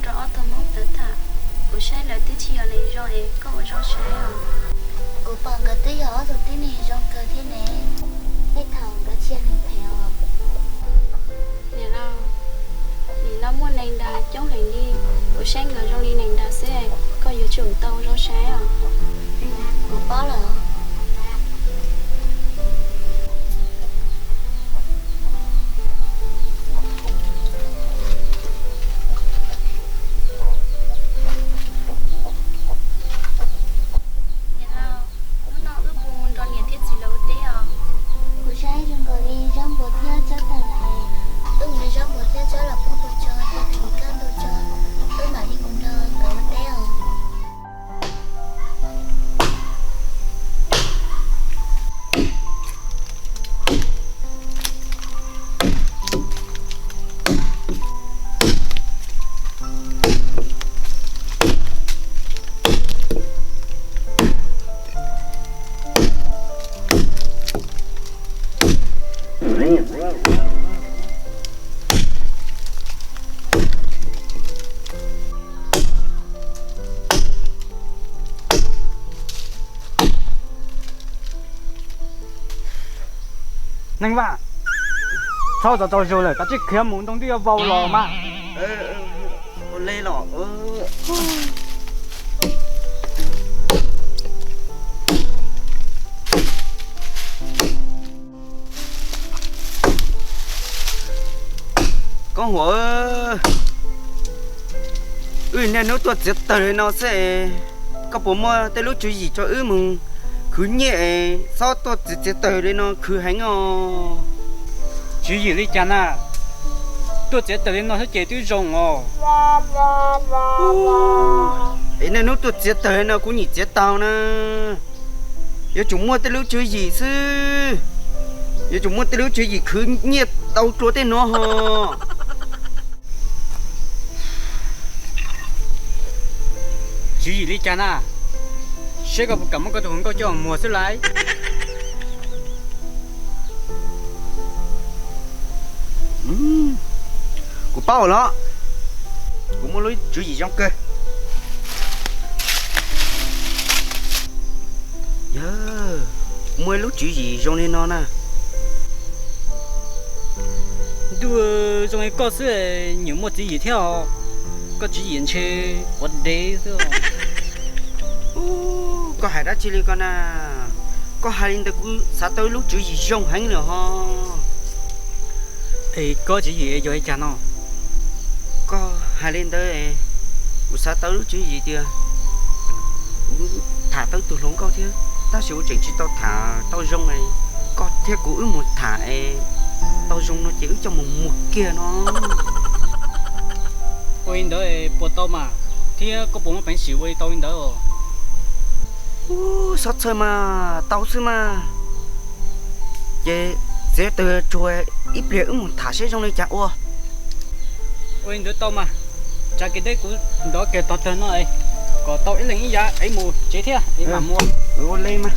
rau ob tug Hmoob tawv tham, kuv saib lawv twb tsis yog neeg zoo es koj ua zoo saib os. Kuv pom nkawd twb yog ob tug tib neeg zoo kawg thiab ne, tej thaum nkawd tsis yog neeg phem os. Niam laus, nim no muaj neeg dag coob heev li, kuv saib nkawd zoo li neeg dag xwb, koj yuav tsum tau zoo saib os. Kuv paub lawm. Niam laus, hnub no wb puas mus nrog niam thiab txiv lawv ua teb os? Kuv saib zoo nkaus li zaub npua thiab tsawb tag lawm. Wb mus de zaub npua thiab tsawb los pub rau tso, cia li kaj ntug tso, wb mam li mus nrog nkawd ua teb os. Neeg Vaj, txhob txaus txaus zog lawm, tab sis khiav mus ntoo twb yuav vau los mas. Ua li los. Koob Huam, wb niaj hnub tuaj txiav taws li no xwb, koj puas muaj tej lub tswv yim rau wb mus khwv nyiaj es txhob tuaj txiav txiav taws li no khwv heev os? Tswv yim li cas na? Tuaj txiav taws li no xwb ces twb zoo os. Es niaj hnub tuaj txiav taws li no kuv nyiam txiav tau na. Yuav tsum muaj tej lub tswv yim xwb. Yuav tsum muaj tej lub tswv yim khwv nyiaj tau dua tej no ho. Tswv yim li cas na? Seb koj puas kam muab koj tus hluas nkauj coj mus muag xwb lauj? Kuv paub los, kuv muaj lub tswv yim zoo kawg. Yog, kuv muaj ib lub tswv yim zoo li no na. Ntuj, zoo li koj xwb nyiam muaj tswv yim thiab os. Koj tswv yim ntshe quav dev xwb. Koj hais dab tsi li ko na? Koj hais li ntawd kuv xav tau ib lub tswv yim zoo heev lawm ho. Es koj tswv yim yog li cas no? Koj hais li ntawd, kuv xav tau lub tswv yim tias kuv tham tau tus hluas nkauj thiab, tab sis kuv tseem tsis tau tham tau zoo. Koj thiab kuv wb mus tham es tau zoo no ces wb coj mus muag kiag no. Ua li ntawd puas tau mas, thiab koj puas muaj peev xwm ua li tau li ntawd? Txhob txhawj mas, tau xwb mas. Ces txiav taws tsuag ib pliag wb mus tham seb zoo li cas ua. Ua li ntawd tau mas, tsam kiag deb kuv ntov kiag tog tawg no es kom tau ib leeg ib yav es mus tsev thiab es mam mus. Ua li mas.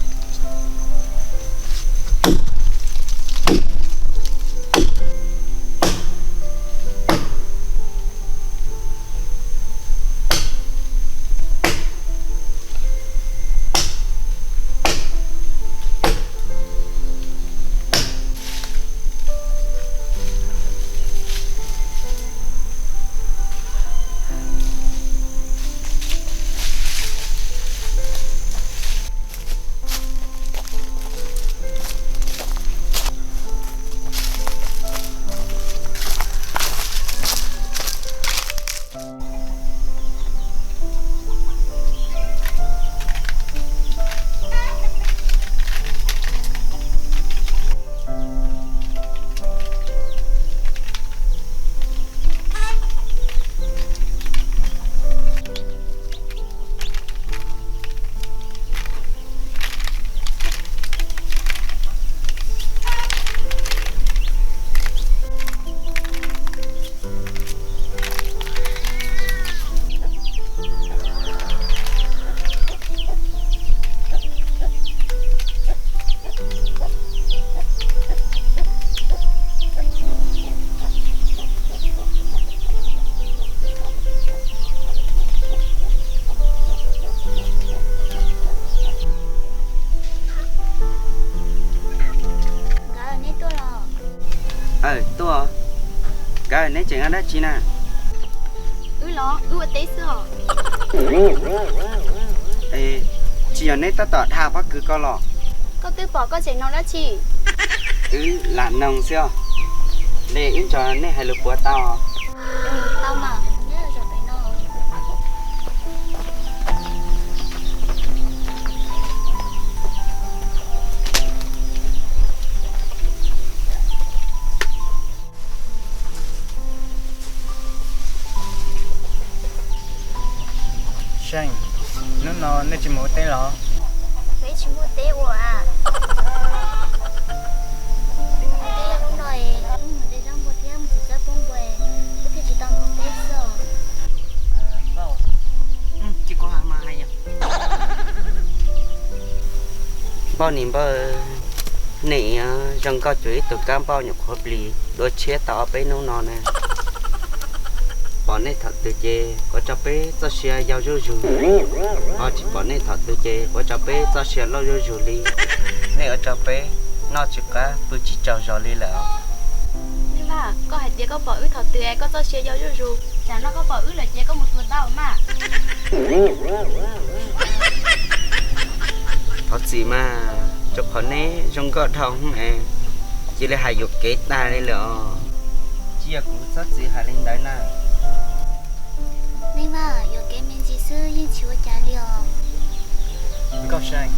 Aw, tuaj. Nkawd, neb tseem ua dab tsi na? Wb los wb ua teb xwb os. Es tsis yog neb tab tom dhau pob kws ko los? Koj twb pom koj tseem noog dab tsi? Wb lam noog xwb os. Le wb nrog nej hais lus puav tau. Tau mas, nyob zaum pem no. Seej, hnub no nej tsis mus ua teb los? Peb tsis muaj teb ua. Twb yog hnub no es wb mus de zaub npua thiab mus txiav txawb poob npua, wb thiaj tsis tau mus teb xwb. Npauj, npauj nis npauj, nej zoo nkauj cuag ib tug kab npauj nyuam qhuav plis dua tshiab tau ob peb hnub no na. Pom nej thaum twg ces ua rau peb txoj sia yau zuj zus, ho tsis pom nej thaum twg ces ua rau peb txoj sia lauj zuj zus li. Nej ua rau peb noj tsis qab pw tsis tsaug zog li lawm. Neej Vaj, koj hais tias koj pom wb thaum twg es koj txoj sia yau zuj zus, tsam no koj pom wb lawm ces koj mus tuag tau mas. Thov txim mas, rau qhov neb zoo nkauj dhau es cia li hais yuam kev tag li lawm os. Tsis yog kuv txhob txwm hais li ntawd na. Neej Vaj, yuam kev me ntsis xwb yeej tsis ua cas li os. Nkauj Seej,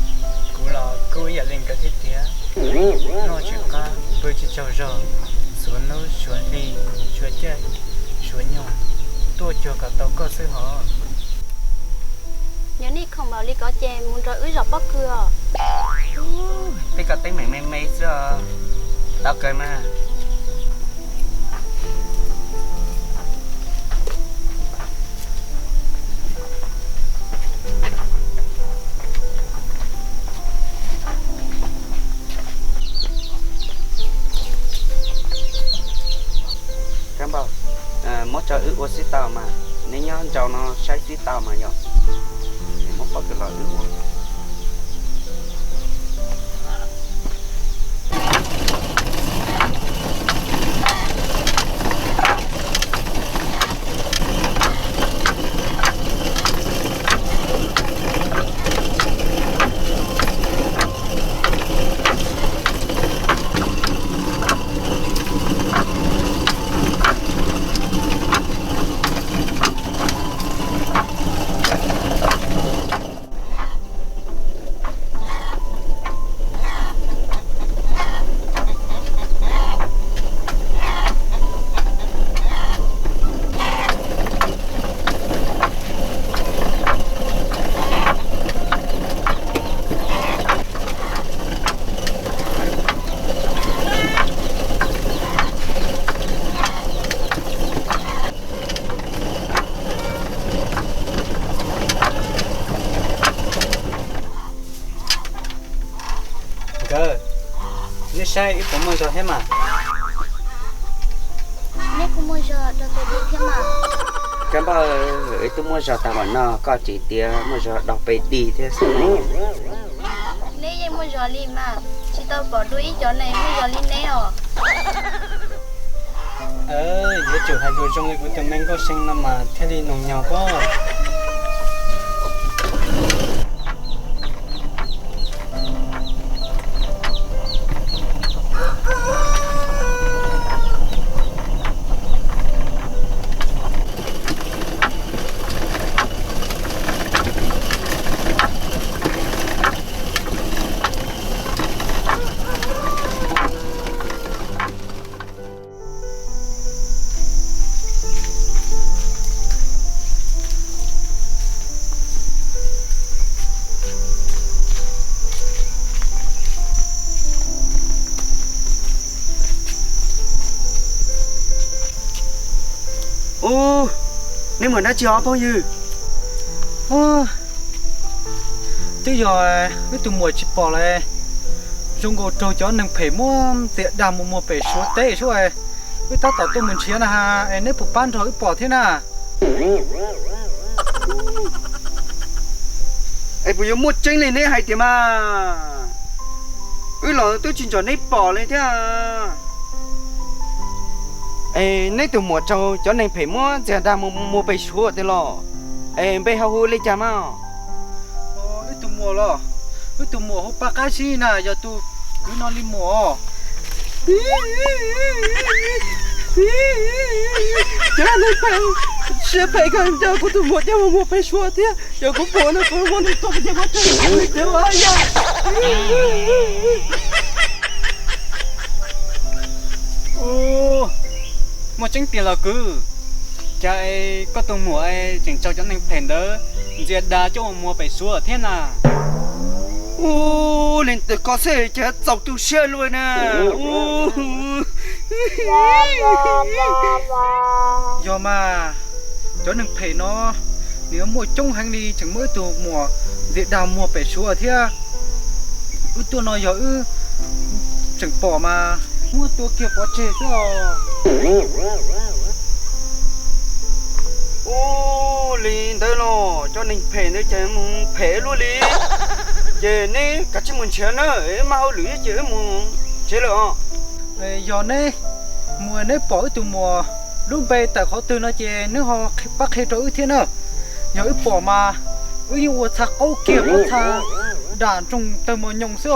kuv los kuj ib yam li nkawd thiab tiag. Noj tsis qab, pw tsis tsaug zog, suav hnub suav hli, suav caij suav nyoog, tuaj cuag kom tau koj xwb hos. Yog nej khoom npaum li ko ces mus nrog wb zom pob kws os. Tej ko teeb meem me me xwb os. Tau kawg mas. Kab npauj, muab rau wb ua xwb tau mas, neb nyob nraum no saib xwb tau mas yom. Muab pob kws los wb ua. Nkawd, neb saib wb puas muaj zog thiab mas. Neb kuj muaj zog dog pes dig thiab mas. Kab npauj, wb twb muaj zog tag npaum no koj tseem tias muaj zog dog pes dig thiab xwb. Neb yeej muaj zog li mas, tsis tau pom dua ib cov neeg muaj zog li neb os. Yuav tsum hais lus zoo li kuv tus me Nkauj Seej no mas thiaj li noog nyog pob. Ub, neb muaj dab tsi os phooj ywg? Twb yog wb tus muam tsis pom lawm, zoo nkaus raug cov neeg phem muab txias dag mus muag pem Suav teb sub, wb tab tom tuaj mus nrhiav na has, es neb puas pab nrog wb pom thiab na? Es puas yuav muaj tseeb li neb hais tias mas? Wb los twb tsis nrog neb pom li thiab. Es neb tus muam raug cov neeg phem muab ntxias dag mus muag pem Suav tiag los? Es npe ho hu li cas mas? Wb tus muam los? Wb tus muam hu Paj Qab Zib na, yog tus kwv no li muam. Cov neeg phem siab phem kawg, coj kuv tus muam coj mus muag pem Suav thiab. Yog kuv pom no kuv muab nws tua ces kuv tsis ua li cas. Muaj tseeb tiag los kwv? Cas es koj tus muam es tseem raug cov neeg phem ntawd ntxias dag coj mus muag pem Suav thiab na? Ua li ntawd koj xwb ces txaus tu siab luaj na. Yog mas, cov neeg phem no nws muaj coob heev li, tseem muab wb tus muam ntxias dag muag pem Suav thiab. Wb tuaj no yog wb tseem pom mas muab tua kiag pov tseg xwb os. Ua li ntawd los cov neeg phem ntawd ces mus phem luaj li. Ces neb kav tsij mus nrhiav na, wb muaj hauj lwm ces wb mus tsev lawm os. Yog neb mus neb pom wb tus muam lub npe tawm qhov twg no ces neb ho pab qhia rau wb thiab na. Yog wb pom mas wb yeej ua txha qaub kiag pob txha dam nroog tawg mos nyoos xwb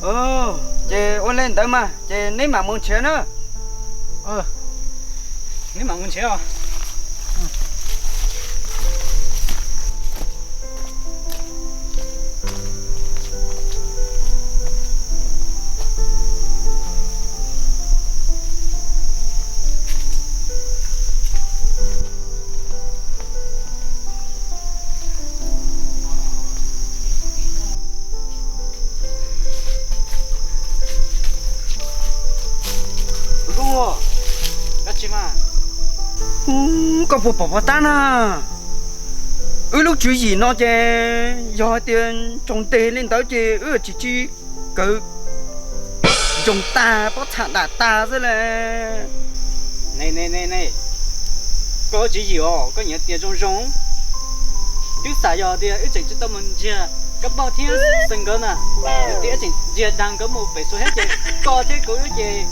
os. Ces ua li ntawd mas ces neb mam mus nrhiav na. Neb mam mus nrhiav os. Koj puas pom pov tab na? Wb lub tswv yim no ces yog hais tias tsaus ntev li ntawd ces wb tsis tsis kawg ntsoog tag pob txha dam tag xwb le. Ne ne ne ne, koj lub tswv yim os koj nyiam tias zoo zoo. Twb xam yog tias wb tseem tsis tau mus ntsiag kab npauj thiab xeem nkawd na, yog tias wb tseem ntsiag dag nkawd mus pem Suav thiab ces koj thiab kuv wb ces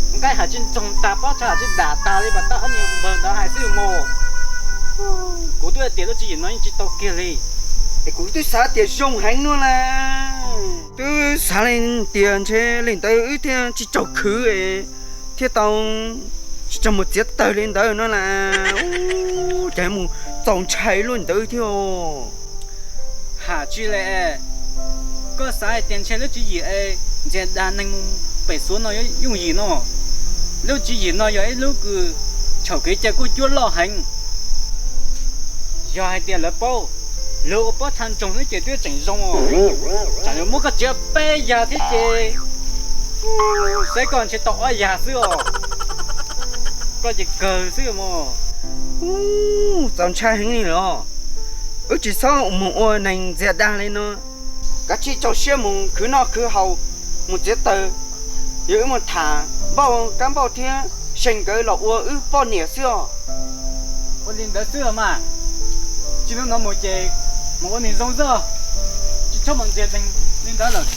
nqaij hais tsis ntsoog tag pob txha hais tsis dam tag li mas tab ob niag npawg ntawd hais xwb mus. Kuv twb tias lub tswv yim no yeej tsis tau kiag li. Es kuv twb xav tias zoo heev no na. Twb xav li tias ntshe li ntawd wb thiaj tsis tsaug khwv thiaj tau tsis tsaug mus txiav taws li ntawd no na. Ces mus txaus ntshai luaj ntawd thiab. Ham tsi le, koj xav hais tias ntshe lub tswv yim es ntsiag dag neeg mus pem Suav no yooj yim no? Lub tswv yim no yog ib lub kws txhaum kev cai kuj cuab loj heev. Yog hais tias lawv paub, lawv ua pob txha ntsoog xwb ces twb tseem zoo os. Tsam yuav muab koj txiav peb yag thiab ces saib koj ntshe tau ob yag xwb os. Koj ces kawg xwb mog. Txaus ntshai heev li los. Wb tsis txhob mus ua neeg ntxiag dag li no. Kav tsij tso siab mus khwv noj khwv haus, mus txiav taws, yog wb mus tham npauj kab npauj thiab seem nkawd los ua wb poj niam xwb os. Ua li ntawd xwb los mas, tsis hnub no mus ces mus ua neeg zoo xwb, tsis txhob mus ntxiag li ntawd lawm.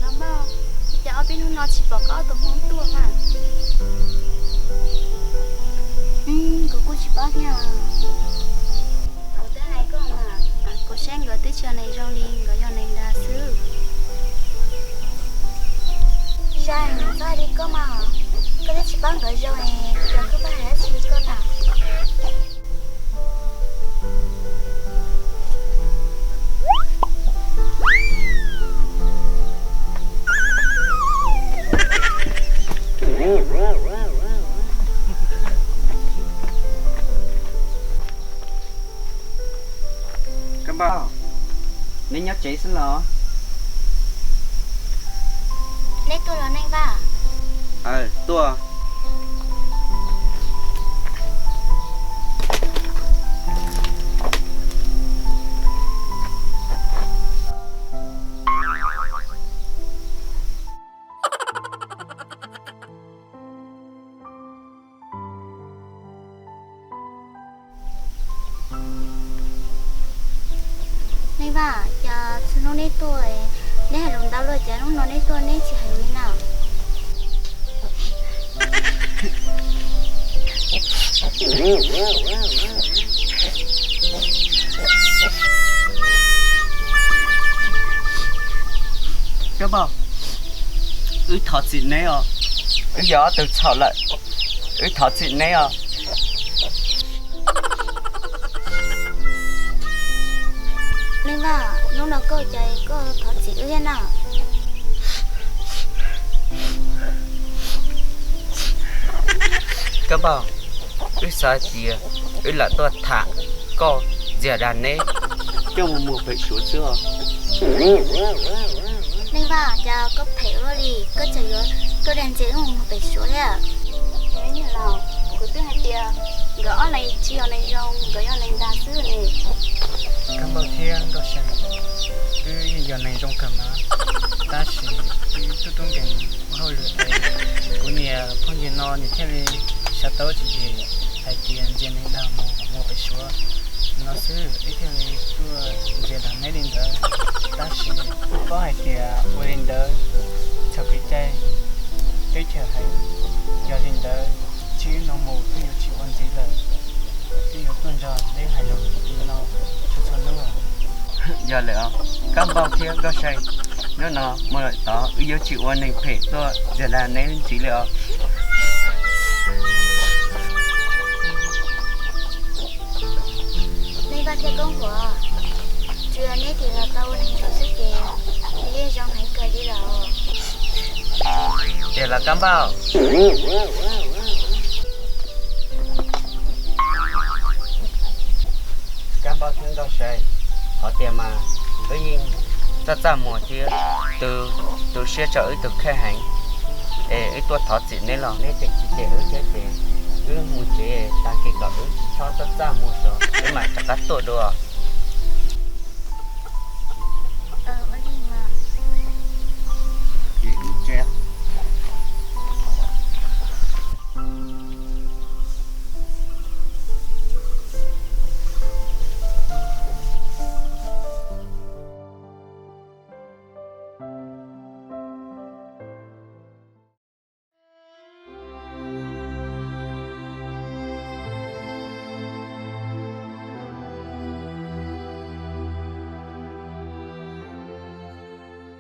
Los mas, ua cas ob peb hnub no tsis pom koj ob tug Hmoob tuaj mas? Kuv kuj tsis paub thiab. Kuv twb hais koj mas, kuv saib nkawd twb tsis yog neeg zoo li, nkawd yog neeg dag xwb. Zaj txhob hais li koj mas, koj twb tsis paub nkawd zoo es kuv cov kuj pab hais dab tsi li koj na. Koj npauj, neb nyob tsev xwb los? Neb tuaj los Neej Vaj? Aw, tuaj. Vaj, cas txhua hnub neb tuaj, neb hais lus ntau luaj, cas hnub no neb tuaj neb tsis hais lus li na? Kab Npauj, wb thov txim neb os. Wb yog ob tug txhaum lawm, wb thov txim neb os. Neej Vaj, hnub no koj cas koj thov txim wb thiab na? Kab Npauj, wb xav hais tias wb lam tuaj tham koj ntxias dag neb coj mus muag pem Suav xwb os. Neej Vaj, cas koj phem ua luaj li, koj tseem yuav tuaj dag ntxias wb mus muag pem Suav thiab? Niam laus, kuv twb hais tias nkawd ob leeg tsis yog neeg zoo, nkawd yog neeg dag xwb ne. Kab Npauj thiab Nkauj See, wb yeej yog neeg zoo kawg mas, tab sis wb tub tub nkeeg ua hauj lwm es kuv niam phooj ywg no nws thiaj li xav tau tswv yim hais tias ntxias neeg dag mus muag pem Suav no xwb, wb thiaj li tuaj ntxias dag neb li ntawd. Tab sis paub hais tias ua li ntawd txhaum kev cai teb chaws heev. Yog li ntawd, txij hnub no mus wb yuav tsis ua ntxiv lawm, wb yuav tuaj nrog neb hais lus li no txhua txhua hnub. Yog lawm os, Kab Npauj thiab Nkauj See, hnub no mus lawm tod wb yuav tsis ua neeg phem tuaj ntxias dag neb ntxiv li os. Neej Vaj thiab Koob Huam, tsuas yog neb tig los tau ua neeg zoo xwb ces nws yeej zoo heev kawg li lawm. Tiag los Kab Npauj? Kab Npauj thiab Nkauj See, qhov tiag mas wb yeej txaj txaj muag thiab tu siab rau wb tus kheej heev, es wb tuaj thov txim neb los neb tseem tsis cem wb thiab ces wb mus tsev tag kis kom wb tsis txhob txaj txaj muag tso wb mam rov qab tuaj dua.